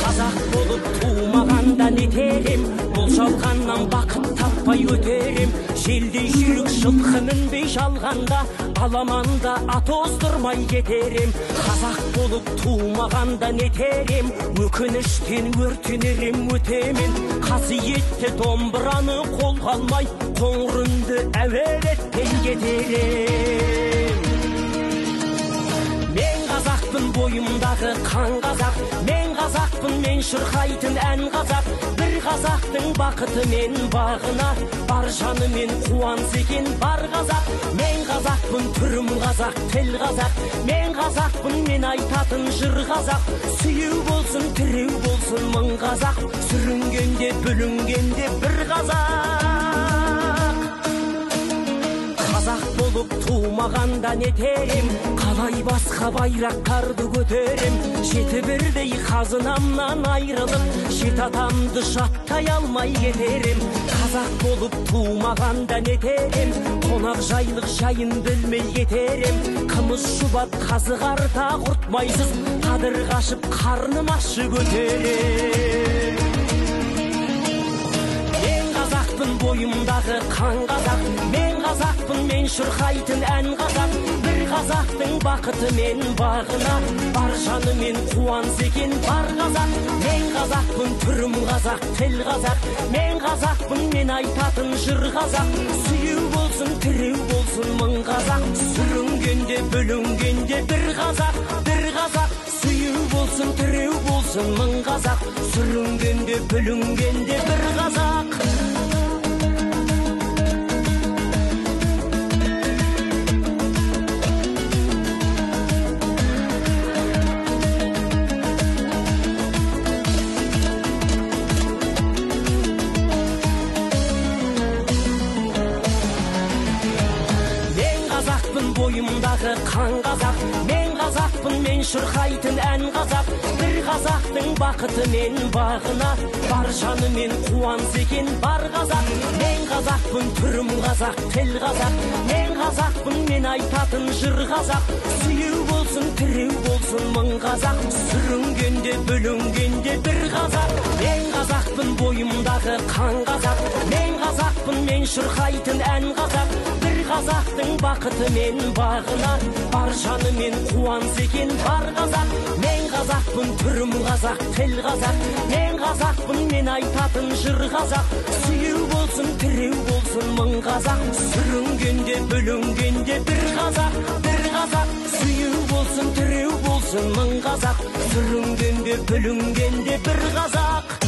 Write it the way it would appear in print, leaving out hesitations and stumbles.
Қазақ болып тумағанда не терем, бұл жалғаннан бақыт таппай өтерем. Желдей жүйрік жылқы мінбей жалғанда, аламанда ат оздырмай кетерем. Қазақ болып тумағанда не терем, өкініштен өртенерем өтемен. Қасиетті домбыраны қолға алмай, қоңыр үнді әуелетпей кетерем. Мен қазақпын, бойымдағы қан қазақ, мен қазақпын, мен шырқайтын ән қазақ. Бір қазақтың бақыты мен бағына, бар жанымен қуанса екен бар қазақ. Мен қазақпын, түрім қазақ, тіл қазақ, мен қазақпын, мен айтатын жыр қазақ. Сүйеу болсын, тіреу болсын мың қазақ, сүрінгенде, бүлінгенде бір қазақ. Қазақ болып тумағанда не терем, қалай басқа байрақтарды көтерем. Жеті бірдей қазынамнан айрылып, жеті атамды жаттай алмай кетерем. Қазақ болып тумағанда не терем, қонақ жайлық жайын білмей кетерем. Қымыз шұбат қазы қарта құртмайсыз, қадір қашып қарным ашып өтерем. Мен қазақпын, бойымдағы қан қазақ, мен қазақпын, мен шырқайтын ән қазақ. Бір қазақтың бақыты мен бағына, бар жанымен қуанса екен бар қазақ. Мен қазақпын, түрім қазақ, тіл қазақ, мен қазақпын, мен айтатын жыр қазақ. Сүйеу болсын, тіреу болсын мың қазақ, сүрінгенде, бүлінгенде бір қазақ, бір қазақ. Сүйеу болсын, тіреу болсын мың қазақ, сүрінгенде, бүлінгенде бір қазақ. Бойымдағы қан қазақ, мен қазақпын, мен шырқайтын ән қазақ. Бір қазақтың бақыты мен бағына, бар жанымен қуанса екен бар қазақ. Мен қазақпын, түрім қазақ, тіл қазақ, мен қазақпын, мен айтатын жыр қазақ. Сүйеу болсын, тіреу болсын мың қазақ, сүрінгенде, бүлінгенде бір қазақ. Мен қазақпын, бойымдағы қан қазақ, мен қазақпын, мен шырқайтын ән қазақ. Бір қазақтың бақыты мен бағына, бар жанымен қуанса екен бар қазақ. Мен қазақпын, түрім қазақ, тіл қазақ, мен қазақпын, мен айтатын жыр қазақ. Сүйеу болсын, тіреу болсын мың қазақ, сүрінгенде, бүлінгенде бір қазақ, бір қазақ. Сүйеу болсын, тіреу болсын мың қазақ, сүрінгенде, бүлінгенде бір қазақ.